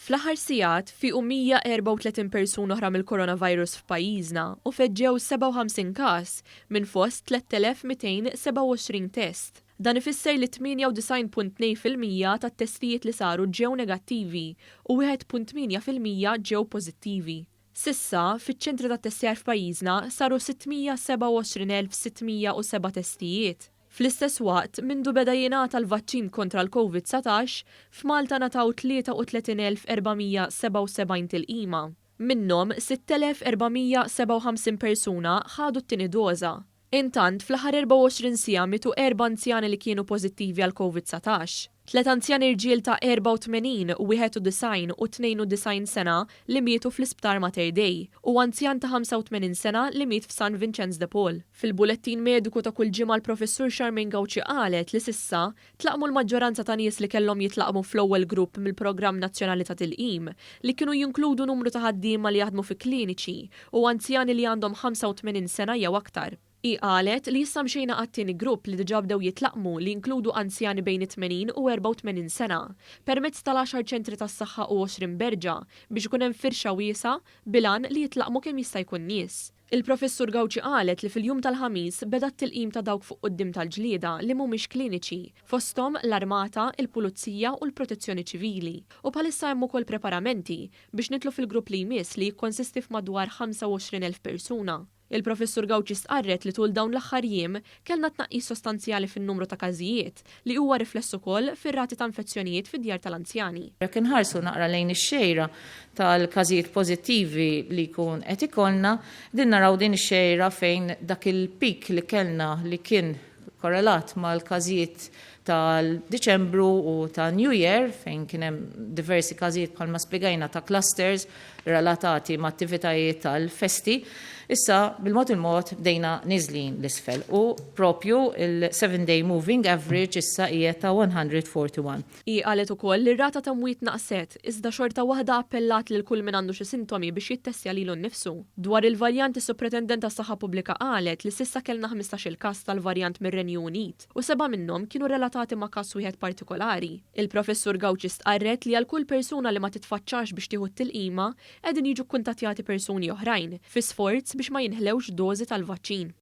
Fl-aħħar sigħat, fiequ 134 persuna oħra mill-coronavirus f'pajjiżna u feġġew 57 każ minn fost 3,227 test. Dan ifisser li 98.2% tat-testijiet li saru ġew negattivi u 1.8% ġew pożittivi. S'issa, fiċ-ċentri tat-testjar f'pajjiżna saru 627,607 testijiet. Fl-istess waqt, mindu beda jingħata l-vaċċin kontra l-Covid-19, f'Malta ngħataw 33,477 tilqima. Minnhom, 6,457 persuna ħadu t-tieni doża. Intant, fl-aħħar 24 siegħa mietu erba' anzjani li kienu pożittivi għall-Covid-19. Tliet anzjani rġiel ta' 84, 91 u 92 sena li mietu fl-Isptar Mater Dei u anzjan ta' 85 sena li miet f'San Vinċenz de Paul. Fil-bulettin mediku ta' kull ġimgħa l-Professur Charmaine Gauci qalet li s'issa tlaqqmu l-maġġoranza ta' nies li kellhom jitlaqqmu fl-ewwel grupp mill-programm nazzjonali ta' tilqim li kienu jinkludu numru ta' ħaddiema li jaħdmu fi kliniċi u anzjani li għandhom 85 sena jew aktar. Hi qalet li issa mxejna għat-tieni grupp li diġà bdew jitlaqqmu li jinkludu anzjani bejn it-80 u 84 sena, permezz tal-għaxar ċentri tas-saħħa u 20 berġa biex ikun hemm firxa wiesgħa bil-għan li jitlaqqmu kemm jista' jkun nies. Il-Professur Gauci qalet li fil-jum tal-Ħamis beda t-tilqim ta' dawk fuq quddiem tal-ġlieda li mhumiex kliniċi, fosthom l-Armata, il-Pulizija u l-Protezzjoni Ċivili, u bħalissa hemm ukoll preparamenti biex nidħlu fil-grupp li jmiss li jikkonsisti f'madwar 25,000 persuna. Il-Professur Gauci stqarret li tul dawn l-aħħar jiem kellna tnaqqis sostanzjali fin-numru ta' każijiet, li huwa rifless ukoll fir-rati ta' infezzjonijiet fid-djar tal-anzjani. Jekk inħarsu naqra lejn ix-xejra tal-każijiet pożittivi li jkun qed ikollna, qegħdin naraw din ix-xejra fejn dak il-peak li kellna li kien korrelat mal-każijiet tal-Diċembru u ta' New Year fejn kien hemm diversi każijiet bħalma spjegajna ta' clusters relatati ma' attivitajiet tal-festi, issa bil-mod il-mod bdejna niżlin l-isfel u propju il-7 day moving average issa qiegħed ta' 141. Hi qalet ukoll li r-rata ta' mwiet naqset, iżda xorta waħda appellat lil kull min għandu xi sintomi biex jittestja lilu nnifsu. Dwar il-varjant is-Supretendent tas-Saħħa Pubblika qalet li s'issa kellna 15-il każ tal-varjant mir-Renju Unit u sebgħa minnhom kienu relatati ma' każ wieħed partikolari. Il-Professur Gauci stqarret li għal kull persuna li ma titfaċċax biex tieħu t-tilqima, qegħdin jiġu kkuntattjati persuni oħrajn, fi sforz biex ma jinħlewx dożi tal-vaċċin.